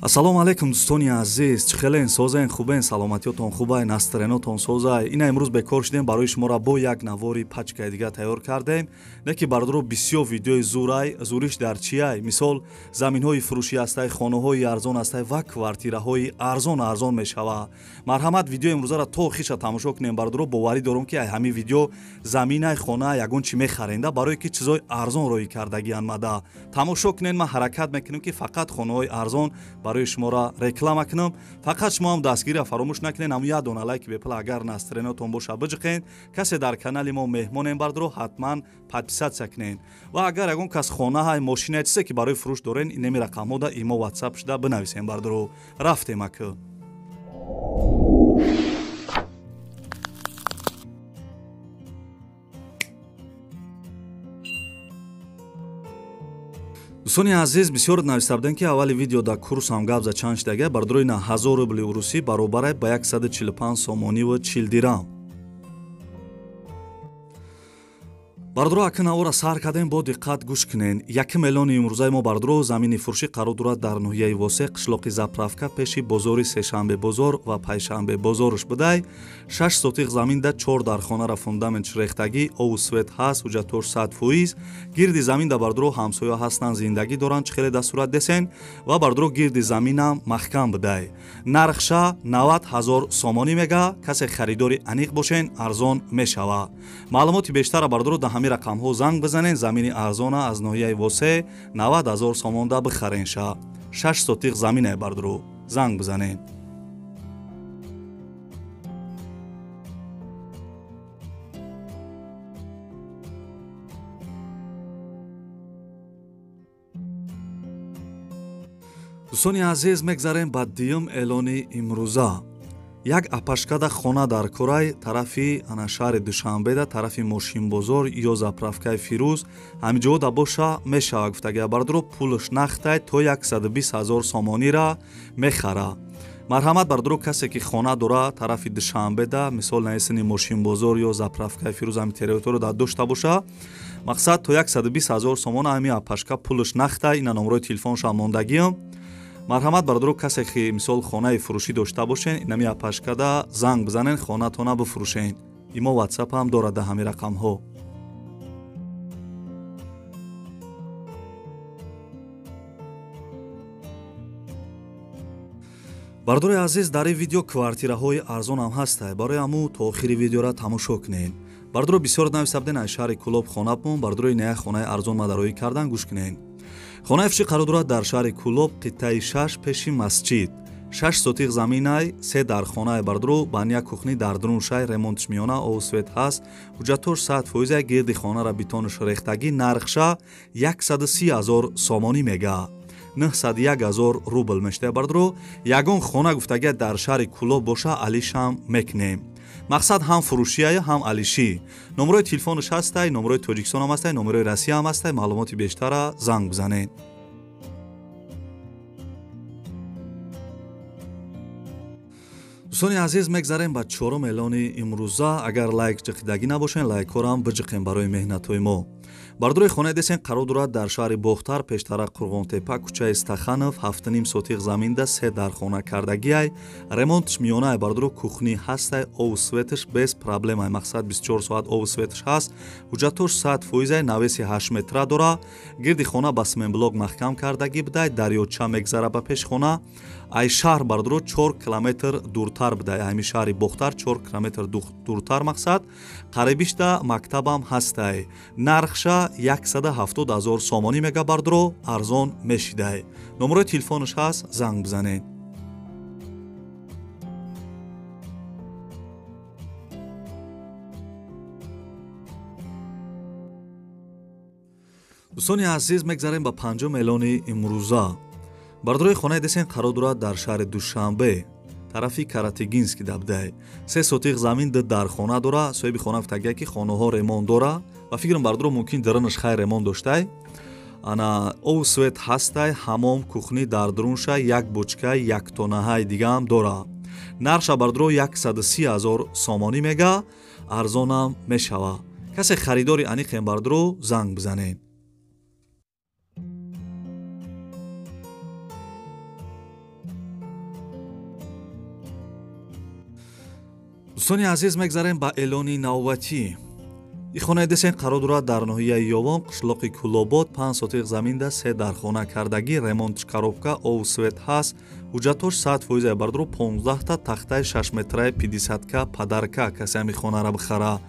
Ассалому алайкум дӯстони азиз, чӣ хелен, созен, хубен, саломатиётон хубай, настроенотон созай. Ина имрӯз бекор шудем, барои шуморо бо як навори пачкаи дига тайёр кардем. Не ки бародаро бисёр видеои зурай, зуриш дар чиай? Мисол, заминҳои фурӯшӣ ҳастай, хонаҳои арзон ҳастай ва квартираҳои арзон арзон мешава. Марҳамат, видеои имрӯзаро то охирша тамошо кунем бародаро, боварӣ дорам ки ай ҳамин видео заминай, хона ягон чӣ мехаренда, барое ки чизои арзон роҳӣ кардагиан мада. Тамошо кунен, ман ҳаракат мекунем ки фақат хонаҳои арзон барои шуморо реклама кунам. Фақат шумо ҳам дастгирия фаромӯш накунед, ҳамун як дона лайки бепул агар настроенотон боша биҷиқен. Касе дар канали мо меҳмонем бардро ҳатман подписатсия кунед. Ва агар ягон кас хонаҳай, мошинае, чизе ки барои фурӯш дорен, инеми рақамҳо да имо ватсап шуда бинависем бардро. Рафтем ака. Дӯстони азиз, бисёр нависта будем ки аввали видео дар курсам гап за чанд шидага. Бардорои на 1000 рубли урусӣ баробарай ба 145 сомониву 40 дирам. Бардоро, ака навора сар кардем, бо диққат гӯш кунен. Якум эълони имрӯзаи мо бардоро замини фурӯшӣ қарор дорад дар ноҳияи Восе, қишлоқи Заправка, пеши бозори Сешанбе бозор ва Пайшанбе бозорш будай. 6 сотиқ заминда 4 дархонара фундамент рехтагӣ, ову свет ҳаст, ҳуҷҷатош 100%. Гирди заминда бардоро ҳамсоя ҳастанд, зиндагӣ доранд, чӣ хеле дар сурат десен. Ва бардоро гирди заминам маҳкам будай. Нархша 90 000 сомонӣ мега, касе харидори аниқ бошен, арзон мешава. Маълумоти бештара бардоро дар ҳамин рақамҳо занг бизанен. Замини арзона аз ноҳияи Восе 90 000 сомонда бихарен ша. 6 сотиқ заминае бардоро, занг бизанен. Дӯстони азиз, мегзарем ба дуюм эълони имрӯза. Як апашкада хона дар Корай, тарафи ана шаҳри Душанбеда, тарафи мошинбозор ё заправкаи Фирӯз, ҳамиҷода боша мешава гуфтагия бардоро, пулш нахтай то 120 000 сомонира мехара. Марҳамат бардоро, касе ки хона дора тарафи Душанбеда, мисол наисини мошинбозор ё заправкаи Фирӯз ҳами территория дар дошта боша, мақсад то 120 000 сомона ҳами апашка пулш нахтай. Ина номрои телефонша мондагиам. Марҳамат бардоро, касе ки мисол хонаи фурӯшӣ дошта бошен, инами апашкада занг бизанен, хонатона бифурӯшен. Имо ватсап ҳам дорад дар ҳамин рақамҳо. Бардори азиз, дар ин видео квартираҳои арзон ҳам ҳастай, барои ҳаму то охири видеора тамошо кунед. Бардоро бисёр нависта буден аз шаҳри Кӯлоб хона бимон, бардорои ная хонаи арзон мадароӣ кардан, гӯш кунед. Хонаи фурӯшӣ қарор дорад дар шаҳри Кӯлоб, қитъаи 6 пеши масҷид. 6 сотиқ заминай, 3 дархонаи бардоро, баня кухни дар дурун шай, ремонтш миёна, ову свет ҳаст, ҳуҷҷатош 100%, гирди хонара бетонш рехтагӣ, нархша 130 000 сомонӣ мега. 901 000 рубл мешта бардоро. Ягон хона гуфтагия дар шаҳри Кӯлоб боша, алишам мекунем. Мақсад ҳам фурӯшия, ҳам алишӣ. Номрои телефонш ҳастай, номрои Тоҷикистон ҳам ҳастай, номрои Россия ҳам ҳастай. Маълумоти бештара занг бизанед. Дӯстони азиз, мегзарем ба чорум эълони имрӯза. Агар лайк ҷиқидагӣ набошен, лайкҳоро ҳам биҷиқем барои меҳнатҳои мо. Бардорои хонаи десен қарор дорад дар шаҳри Бохтар, пештара Қурғонтепа, кӯчаи Стаханов, 7,5 сотиқ заминда 3 дархона кардагиай, ремонтш миёнаи бардоро, кухни ҳастай, ову светш без проблемай, мақсад 24 соат ову светш ҳаст, ҳуҷҷатош 100%, навеси 8 метра дора, гирди хона ба сменблок маҳкам кардагӣ будай, дарёча мегзара ба пеши хона. Ай шаҳр бардоро 4 километр дуртар будай, ҳамин шаҳри Бохтар 4 километр дуртар, мақсад қарибишта мактабам ҳастай. Нархша 170 000 сомонӣ мега бардоро, арзон мешидай. Номрои телефонш ҳаст, занг бизанед. Дӯстони азиз, мегзарем ба панҷум эълони имрӯза. Бардорои хонаи десен қарор дорад дар шаҳри Душанбе, тарафи Каратегински дабдай. 3 сотиқ замин, 2 дархона дора. Соҳиби хона гуфтагия ки хонаҳо ремонт дора ва фикрам бардоро мумкин дарунаш хай ремонт доштай. Ана ову свет ҳастай, ҳамом, кухни дар дурунша, як бочка, яктонаҳаи дигаам дора. Нархша бардоро 130 000 сомонӣ мега, арзонам мешава. Касе харидори аниқем бардоро занг бизанед. Дӯстони азиз, мегзарем ба эълони навбатӣ. И хонаи десен қарор дорад дар ноҳияи Ёвон, қишлоқи Кулобод, 5 сотиқ заминда, 3 дархона кардагӣ, ремонтш коробка, ов свет ҳаст, ҳуҷҷатош 100% бардору 15та тахтаи 6 метраи 50к падарка касе ҳами хонара бихара.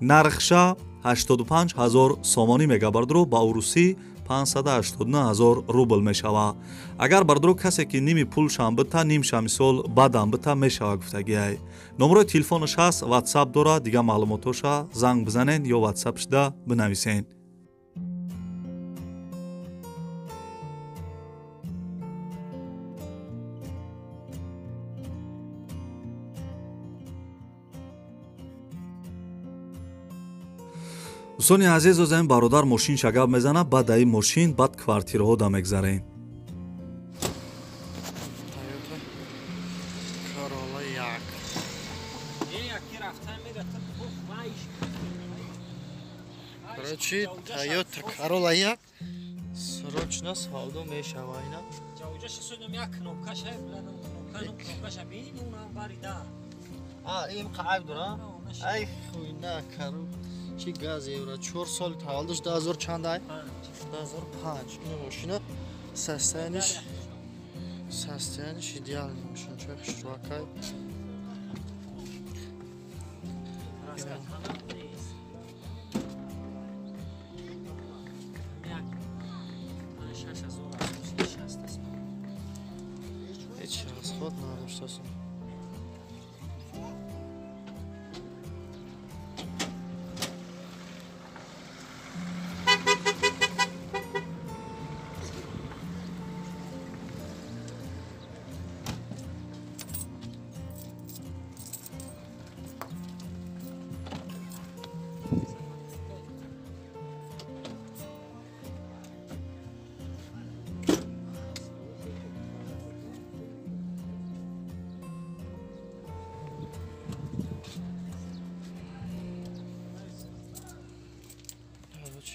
Нархша 85 000 сомонӣ мега бардору, ба урусӣ 589 000 рубл мешава. Агар бардору касе ки ними пулшам бита, нимша мисол бадам бита мешава гуфтагиай. Номерои телефонаш ҳаст, ватсап дора, дигар маълумотоша занг бизанен ё ватсапшда бинависен. Дӯстони азиз, озаин бародар мошин шагаб мезана, баъд аи мошин баъд квартираҳо да мегзарем. Короче, Toyota Corolla 1 срочно савдо мешава ина. Им қайб дора? Ай хуйна кару. Чи газ евро 4 сол таваллудш 2000 чанд ай? 2005. Ин мошина состояниш идеальный мошина, чой хушрӯакай. Ҳеҷ расход надоштаст.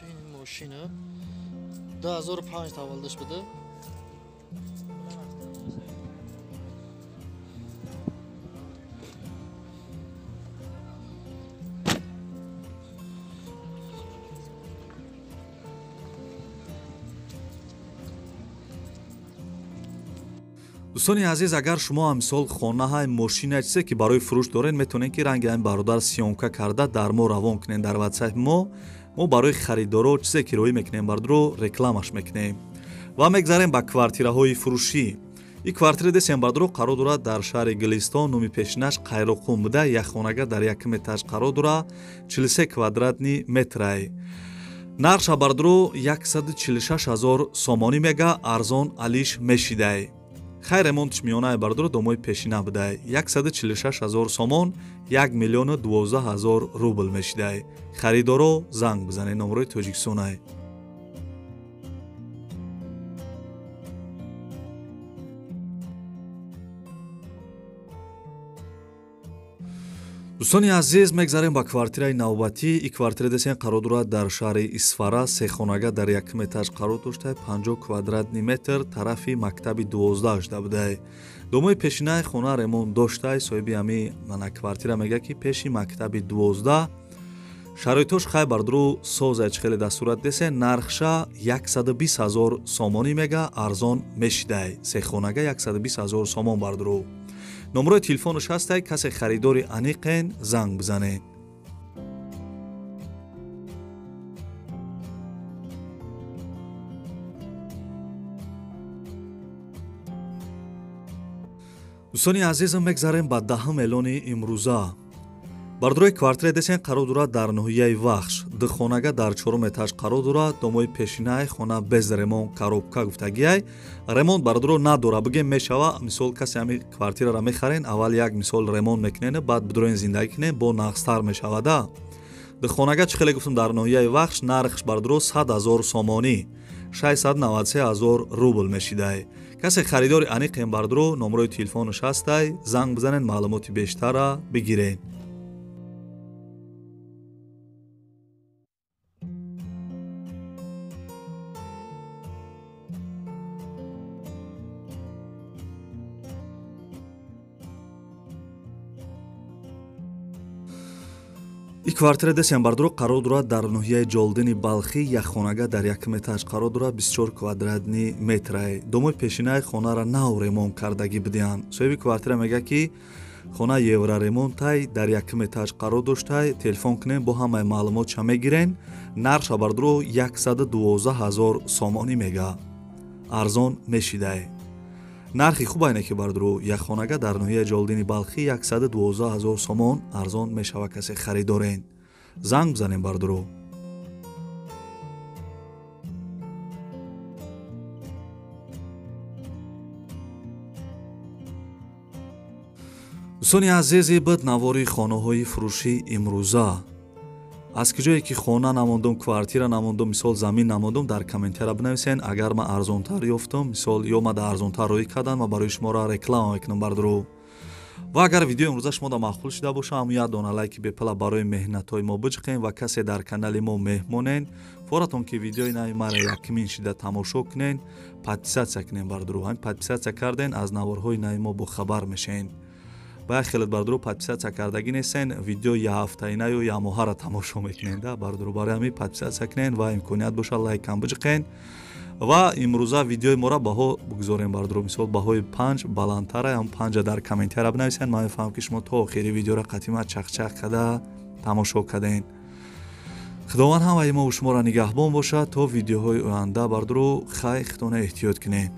Ин мошина 2005 таваллудш буда. Дӯстони азиз, агар шумо ҳамисол хонаҳай, мошина, чизе ки барои фурӯш доред, метавонед ки ранги ҳамин бародар съёмка карда дар мо равон кунед дар ватсапи мо. Мо барои харидоро чизе ки роӣ мекунем бардоро рекламаш мекунем. Ва мегзарем ба квартираҳои фурӯшӣ. Ин квартира десем бардоро қарор дорад дар шаҳри Гулистон, номи пешинаш Қайроқум буда, як хонага дар якум этаж қарор дорад, 43 квадратни метрай. Нархша бардоро 146 000 сомонӣ мега, арзон алиш мешидай. Хай ремонтш миёнаи бардоро домои пешина будай. 146 000 сомон, 1 012 000 рубл мешидай. Харидоро занг бизанед, номерои Тоҷикистонай. Дӯстони азиз, мегзарем ба квартираи навбатӣ. И квартира десен қарор дорад дар шаҳри Исфара, сехонага дар якум этаж қарор дошта, 50 квадратни метр, тарафи мактаби 12 шуда будай. Домои пешинаи хона ремонт доштай. Соҳиби ҳами мана квартира мега ки пеши мактаби 12 шароитош хай бардору созай, чӣ хеле дастурат десе, нархша 120 000 сомонӣ мега, арзон мешидай. Сехонага 120 000 сомон бардору. Номерои телефонаш ҳастай, касе харидори аниқен занг бизанед. Дӯстони азизам, мегзарем ба даҳум эълони имрӯза. Бардорои квартира десен қарор дорад дар ноҳияи Вахш, духонага дар чорум этаж қарор дорад, домои пешинаи хона без ремонт коробка гуфтагиай. Ремонт бардоро надора, бигем мешава, мисол касе ҳами квартираро мехарен, аввал як мисол ремонт мекунен, баъд бидроен зиндагӣ кунен, бо нақстар мешавада. Духонага чӣ хеле гуфтам дар ноҳияи Вахш, нархш бардоро 100 000 сомонӣ, 693 000 рубл мешидай. Касе харидори аниқен бардоро номерои телефонаш ҳастай, занг бизанен, маълумоти бештарра бигирен. И квартира десем бардуро қарор дорад дар ноҳияи Ҷолдини Балхӣ, як хонага дар якум этаж қарор дорад, 24 квадратный метрай. Домои пешинаи хонара нав ремонт кардагӣ бидиҳанд. Соҳиби квартира мегӯяд, ки хона евроремонтай, дар якум этаж қарор доштай. Телефон кунем, бо ҳамаи маълумотша мегирен. Нархша бардуро 112 000 сомонӣ мега, арзон мешидай. Нархи хуб айне ки бардуро як хонага дар ноҳияи Ҷолдини Балхӣ 112 000 сомон арзон мешава. Касе харидорен, занг бизанем бардуро. Дӯстони азизи, буд навори хонаҳои фурӯшӣ имрӯза. Аз куҷое ки хона намондум, квартира намондум, мисол замин намондум, дар комментария бинависен. Агар ман арзонтар ёфтум, мисол ё ма да арзонтар роӣ кардан, ма барои шуморо реклама мекунам бардуро. Ва агар видеои имрӯза шумо да маъқул шуда боша, ҳамун як дона лайки бепала барои меҳнатҳои мо биҷиқем. Ва касе дар канали мо меҳмонен, форатон ки видеои нави мара якмин шида тамошо кунен, подписаться кунен бардуро. Ҳамин подписаться карден, аз наворҳои нави мо бохабар мешен. Ба як хелет бардуро подписаться кардагӣ нестен, видео яҳафтаина ё ямоҳара тамошо мекунен да бардуро. Барои ҳамин подписаться кунен ва имконият боша лайкам биҷиқен. Ва имрӯза видеои мора баҳо бигузорем бардуро. Мисол баҳои панҷ баландтара, ҳам панҷа дар комментария бинависен. Ман мефаҳмам, ки шумо то охири видеора қатима чақчақ када тамошо карден. Худованд ҳамаи мову шуморо нигаҳбон бошад. То видеоҳои оянда бардуро, хай, худона эҳтиёт кунем.